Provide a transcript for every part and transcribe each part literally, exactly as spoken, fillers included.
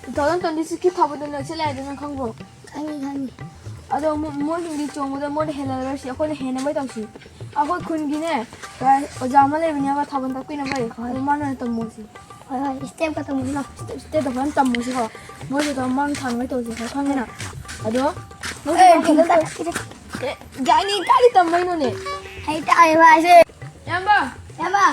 Two thousand twenty six ꯀꯤ ꯊꯥꯕꯜꯗꯣ ꯅꯛꯁꯤꯜꯂꯛꯑꯦ ꯍꯥꯏꯗꯣ ꯅꯪ ꯈꯪꯕ꯭ꯔꯣ? ꯈꯪꯉꯤ, ꯈꯪꯉꯤ꯫ ꯑꯗꯣ ꯃꯣ-, ꯃꯣꯏꯁꯤꯡꯗꯤ ꯆꯣꯡꯕꯗ ꯃꯣꯏꯅ ꯍꯦꯜꯂꯔꯣꯏꯁꯤ, ꯑꯩꯈꯣꯏꯅ ꯍꯦꯟꯅꯕ ꯇꯧꯁꯤ꯫ ꯑꯩꯈꯣꯏ ꯈꯨꯟꯒꯤꯅꯦ, ꯀ-, ꯑꯣꯖꯥ ꯑꯃ ꯂꯩꯕꯅꯦꯕ ꯊꯥꯕꯜ ꯇꯥꯛꯄꯤꯅꯕ, ꯑꯗꯣ ꯃꯥꯅ ꯑꯣꯏꯅ ꯇꯝꯃꯣꯁꯤ꯫ ꯍꯣꯏ, ꯍꯣꯏ, step ꯈꯛꯇ ꯃꯨꯜꯂꯣ꯫ Step, step ꯇꯧꯕ ꯌꯥꯝ ꯇꯝꯃꯣꯁꯤꯀꯣ꯫ ꯃꯣꯏꯗꯨꯗ ꯃꯥꯡ ꯊꯥꯅꯉꯥꯏ ꯇꯧꯁꯤ, ꯈꯪꯉꯦꯅ? ꯑꯗꯣ, ꯑꯦ, ꯃꯣꯏꯗꯨꯗ ꯊꯤꯟꯕ ꯍꯦꯜꯂ-, ꯇꯥꯛꯄꯤꯔꯦ꯫ ꯑꯦ, ꯌꯥꯅꯤ, ꯀꯥꯏꯗ ꯇꯝꯕꯩꯅꯣꯅꯦ? ꯍꯩꯇꯥꯔꯦ ꯃꯥꯁꯦ꯫ ꯏꯌꯥꯝꯕ! ꯏꯌꯥꯝꯕ!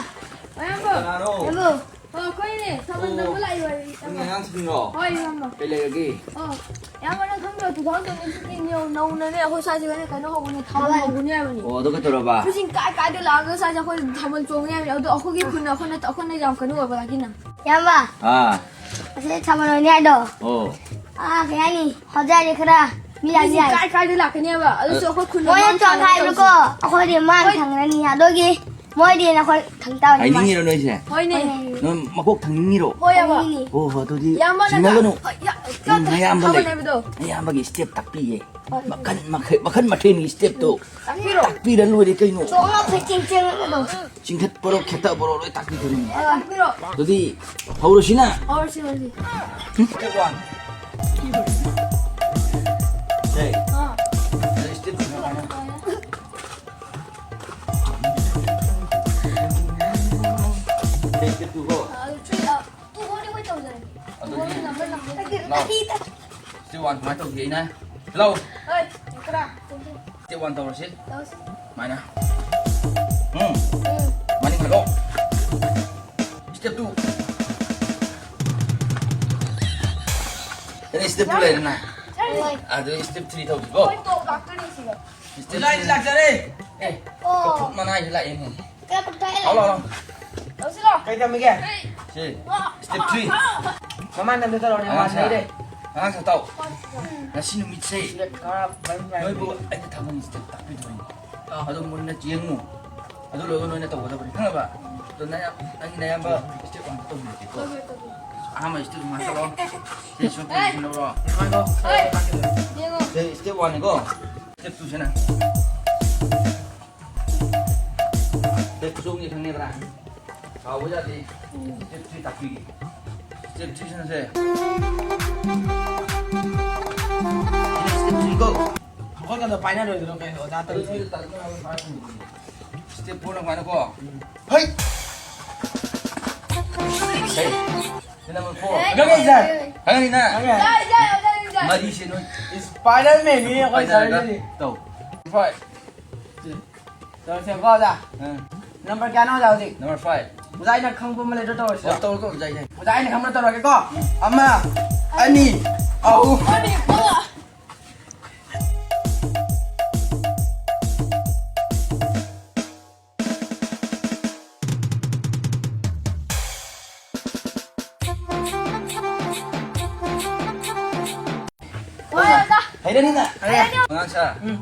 ꯑꯣ, ꯏꯌꯥꯝꯕ! ꯀꯅꯥꯅꯣ? ꯏꯌꯥꯝꯕ! ꯑꯣ, ꯑꯩꯈꯣꯏꯅꯦ, ꯊꯥꯕꯜ ꯑꯣ, ꯇꯝꯕ ꯂꯥꯛꯏꯕ, ꯅꯪ ꯏꯌꯥꯝꯕ꯫ ꯑꯉꯥꯡꯁꯤꯡꯔꯣ? ꯍꯣꯏ, ꯏꯌꯥꯝꯕ꯫ ꯀꯩ ꯂꯩꯔꯒꯦ? ꯑꯣ, ꯏꯌꯥꯝꯕ, ꯅꯪ ꯈꯪꯗ꯭ꯔꯣ? Two thousand twenty six ꯀꯤ ꯅꯧ-, ꯅꯧꯅꯅꯦ, ꯑꯩꯈꯣꯏ ꯁ꯭ꯋꯥꯏꯁꯤꯗ ꯀꯩꯅꯣ ꯍꯧꯕꯅꯦ, ꯊꯥꯕꯜ ꯊꯥꯕꯜ꯫ ꯍꯧꯕꯅꯦ ꯍꯥꯏꯕꯅꯦ꯫ ꯑꯣ, ꯑꯗꯨ ꯀꯩꯗꯧꯔꯕ? ꯃꯤꯁꯤꯡ ꯀꯥꯏ ꯀꯥꯏꯗ ꯂꯥꯛꯑꯒ ꯁ꯭ꯋꯥꯏꯁꯦ ꯑꯩꯈꯣꯏ ꯊꯥꯕꯜ ꯆꯣꯡꯉꯦ ꯍꯥꯏꯕꯅꯦ꯫ ꯑꯗꯣ ꯑꯩꯈꯣꯏꯒꯤ ꯈꯨꯟꯗ ꯑꯩꯈꯣꯏꯅ, ꯑꯩꯈꯣꯏꯅ ꯌꯥꯝ ꯀꯩꯅꯣ ꯑꯣꯏꯕ ꯂꯥꯛꯀꯤꯅ꯫ ꯏꯌꯥꯝꯕ꯫ ꯑꯥ꯫ ꯑꯁꯤ ꯊꯥꯕꯜ ꯑꯣꯏꯅꯤ ꯍꯥꯏꯗꯣ꯫ ꯑꯣ꯫ ꯑꯥ, ꯀꯩ ꯍꯥꯏꯅꯤ? ꯍꯣꯖꯥꯏꯁꯦ ꯈꯔ ꯃꯤ ꯂꯥꯛꯅꯤ ꯃꯤꯁꯤꯡ ꯍꯥꯏ꯫ ꯀꯥꯏ ꯀꯥꯏꯗ ꯂꯥꯛꯀꯅꯦꯕ? ꯑꯗꯨꯁꯨ ꯑ-, ꯑꯩꯈꯣꯏ ꯈꯨꯟꯗ ꯃꯣꯏꯅ ꯃꯥꯡ ꯆꯣꯟ ꯊꯥꯅꯕ ꯍꯥꯏꯕꯀꯣ, ꯇꯧꯁꯤ꯫ ꯑꯩꯈꯣꯏꯗꯤ ꯃꯥꯡ ꯍꯣꯏ꯫ ꯊꯪꯅꯅꯤ꯫ ꯑꯗꯨꯒꯤ ꯃꯣꯏꯗꯤ ꯅꯈꯣꯏ ꯊꯪ ꯇꯥꯕꯅꯤ ꯃꯥꯡ-, ꯍꯥꯏꯅꯤꯡꯉꯤꯔꯣ ꯅꯣꯏꯁꯦ? ꯍꯣꯏꯅꯦ꯫ ꯍꯣꯏꯅꯦ꯫ ꯅꯣꯏ ꯃꯀꯣꯛ ꯊꯪꯅꯤꯡꯉꯤꯔꯣ? ꯍꯣꯏ, ꯏꯌꯥꯝꯕ꯫ ꯍꯣꯏꯅꯦ꯫ ꯑꯣ, ꯍꯣ, ꯑꯗꯨꯗꯤ ꯏꯌꯥꯝꯕꯅ ꯆꯤꯡꯅꯒꯅꯨ꯫ ꯍꯣꯏ, ꯏꯌꯥ-, ꯎꯝ, ꯏꯌꯥꯝꯕ ꯂꯩ꯫ ꯊꯥꯕꯜ ꯍꯥꯏꯕꯗꯣ꯫ ꯑꯌꯥꯝꯕꯒꯤ step ꯇꯥꯛꯄꯤꯒꯦ꯫ ꯍꯣꯏ꯫ ꯃꯈꯟ ꯃꯈ-, ꯃꯈꯟ ꯃꯊꯦꯜꯒꯤ step ꯇꯣ ꯇꯥꯛꯄꯤꯔꯣ꯫ ꯇꯥꯛꯄꯤꯔ ꯂꯣꯏꯔꯦ ꯀꯩꯅꯣ꯫ ꯆꯣꯡꯉ ꯐꯩꯆꯦꯡ ꯆꯦꯡꯉꯒꯗꯣ꯫ ꯆꯤꯡꯊꯠꯄꯔꯣ, ꯈꯦꯠꯇꯕꯔꯣ, ꯂꯣꯏ ꯇꯥꯛꯄꯤꯗꯣꯔꯤꯅꯤ꯫ ꯑ, ꯇꯥꯛꯄꯤꯔꯣ꯫ ꯑꯗꯨꯗꯤ ꯍꯧꯔꯁꯤꯅ꯫ ꯍꯧꯔꯁꯤ, ꯍꯧꯔꯁꯤ꯫ Step one꯫ ꯁꯦ꯫ ꯑ꯫ ꯑꯗ step two ꯁꯨꯃꯥꯏꯅ꯫ ꯁꯦ, step two ꯀꯣ꯫ ꯑ, ꯑꯗꯨ three, ꯑ, two ꯍꯣꯜꯗꯤ ꯑꯩꯈꯣꯏ ꯇꯧꯖꯔꯒꯦ꯫ ꯑꯗꯨꯗꯤ ꯇꯨ ꯍꯣꯜꯗꯤ ꯅꯝꯕꯔ ꯅꯝꯕꯔ꯫ ꯂꯥꯎ꯫ Step one ꯁꯨꯃꯥꯏꯅ ꯇꯧꯁꯤ ꯑꯩꯅ꯫ ꯂꯥꯎ꯫ ꯍꯣꯏ, ꯈꯔ꯫ Step one ꯇꯧꯔꯁꯤ꯫ ꯇꯧꯁꯤ꯫ ꯁꯨꯃꯥꯏꯅ꯫ ꯎꯝ꯫ ꯎꯝ꯫ ꯃꯅꯤꯡ ꯍꯜꯂꯣ꯫ Step two꯫ ꯑꯗꯩ step two ꯂꯩꯔꯦꯅ꯫ ꯍꯣꯏ꯫ ꯑꯗꯨ step three ꯇꯧꯁꯤꯀꯣ꯫ ꯍꯣꯏ, ꯇꯣꯞ ꯂꯥꯛꯇꯣꯏꯅꯦ ꯁꯤꯗ꯫ Step three ꯂꯥꯛꯑꯦ꯫ ꯑꯦ, ꯑꯣ꯫ ꯀꯛꯊꯣꯛ ꯃꯅꯥꯏꯁꯦ ꯂꯥꯛꯑꯦꯅꯦ꯫ ꯀꯌꯥ ꯀꯛꯊꯣꯛꯑꯦ? ꯂꯥꯛꯑꯣ, ꯂꯥꯛꯑꯣ꯫ ꯇꯧꯁꯤꯔꯣ? ꯀꯩ ꯇꯝꯃꯤꯒꯦ? ꯁꯤ, step three꯫ ꯃꯃꯥꯏ ꯅꯝꯗ ꯇꯧꯔꯛꯑꯣꯅꯦ, ꯑꯉꯥꯡ ꯃꯃꯥꯏ ꯁꯥ-, ꯂꯩꯔꯦ꯫ ꯑꯉꯥꯡ ꯁꯇꯥꯎ꯫ ꯎꯝ꯫ ꯉꯁꯤ ꯅꯨꯃꯤꯠꯁꯦ ꯁꯤꯒ ꯈꯔ ꯃꯔꯝ ꯌꯥꯏ꯫ ꯅꯣꯏꯕꯨ ꯑꯩꯅ ꯊꯥꯕꯜ step ꯇꯥꯛꯄꯤꯗꯣꯏꯅꯤ꯫ ꯑꯥ꯫ ꯑꯗꯨ ꯃꯨꯟꯅ ꯌꯦꯡꯉꯨ꯫ ꯑꯗꯨ ꯂꯣꯏꯔꯒ ꯅꯣꯏꯅ ꯇꯧꯒꯗꯕꯅꯤ, ꯈꯪꯉꯕ? ꯑꯗꯣ ꯅꯌꯥꯝ-, ꯅꯪꯒꯤ ꯅꯌꯥꯝꯕ step one ꯇꯧꯕꯤꯔꯒꯦꯀꯣ꯫ ꯇꯧꯒꯦ, ꯇꯧꯒꯦ꯫ ꯑꯍꯥꯟꯕ step ꯁꯨꯃꯥꯏꯅ ꯇꯧꯔꯣ꯫ ꯁꯤ ꯁꯨꯝ ꯍꯦ! ꯇꯧꯁꯤꯟꯅꯕ꯭ꯔꯣ? ꯁꯨꯃꯥꯏꯅ ꯇꯧ꯫ ꯍꯦ! ꯁꯤ step one ꯅꯤꯀꯣ꯫ Step two ꯁꯤꯅ꯫ Step two ꯆꯣꯡꯉꯦ ꯈꯪꯉꯦꯗ꯭ꯔꯥ? ꯁꯥꯎꯕ ꯌꯥꯗꯦ꯫ Step three ꯇꯥꯛꯄꯤꯒꯦ꯫ Step three ꯁꯥꯟꯅꯁꯦ꯫ Step three ꯀꯣ꯫ ꯑꯩꯈꯣꯏ ꯀꯩꯅꯣ ꯄꯥꯏꯅꯔꯣꯏꯗ꯭ꯔꯣ ꯀꯩꯅꯣ ꯑꯣꯖꯥ ꯇꯧꯔꯤꯁꯦ? Step four ꯅ ꯀꯃꯥꯏꯅ ꯀꯣ? ꯍꯩ! ꯍꯩ! ꯁꯤ number four꯫ ꯈꯪꯉꯦ, ꯁꯥꯔ꯫ ꯈꯪꯉꯅꯤꯅ? ꯈꯪꯉꯦ꯫ ꯌꯥꯏ, ꯌꯥꯏ, ꯑꯣꯖꯥ, ꯌꯥꯏ꯫ ꯃꯔꯤꯁꯦ ꯅꯣꯏ꯫ Spider-Man ꯅꯤ ꯑꯩꯈꯣꯏ ꯄꯥꯏꯅꯔꯒ ꯁꯥꯔ꯫ ꯇꯧ꯫ Five꯫ ꯇꯧꯔꯁꯦꯕꯀꯣ, ꯑꯣꯖꯥ꯫ ꯑꯥ꯫ Number ꯀꯌꯥꯅꯣ, ꯑꯣꯖꯥ, ꯍꯧꯖꯤꯛ? Number five꯫ ꯑꯣꯖꯥ, ꯑꯩꯅ ꯈꯪꯕ ꯑꯃ ꯂꯩꯔ ꯇꯧꯔꯁꯤꯔꯣ? ꯑꯣ, ꯇꯧꯔꯣ, ꯇꯧꯔꯣ, ꯑꯣꯖꯥ, ꯌꯥꯏ꯫ ꯑꯣꯖꯥ, ꯑꯩꯅ ꯈꯪꯕ ꯇꯧꯔꯒꯦꯀꯣ꯫ ꯑꯃ, ꯑꯅꯤ, ꯑꯍꯨꯝ꯫ ꯍꯣꯏ, ꯑꯣꯖꯥ꯫ ꯍꯩꯔꯅꯤꯅ? ꯍꯩꯔꯦ꯫ ꯑꯉꯥꯡ ꯁꯥ, ꯎꯝ꯫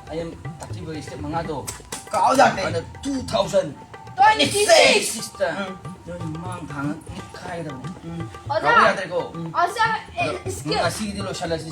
ꯑꯩ ꯇꯥꯛꯄꯤꯕꯒꯤ step ꯃꯉꯥꯗꯣ꯫ ꯀꯥꯎ ꯌꯥꯗꯦ꯫ ꯑꯗ two thousand twenty six꯫ Six ꯇ ꯎꯝ꯫ ꯅꯣꯏ ꯃꯥꯡ ꯊꯥꯡꯅ ꯅꯤꯛꯈꯥꯏꯒꯗꯕꯅꯤ꯫ ꯎꯝ꯫ ꯑꯣꯖꯥ꯫ ꯀꯥꯎꯕ ꯌꯥꯗ꯭ꯔꯦꯀꯣ꯫ ꯎꯝ꯫ ꯑꯣꯖꯥ, ꯑꯦ, ꯑꯗꯣ skill꯫ ꯉꯁꯤꯒꯤꯗꯤ ꯂꯣꯏꯁꯤꯜꯂꯁꯤ꯫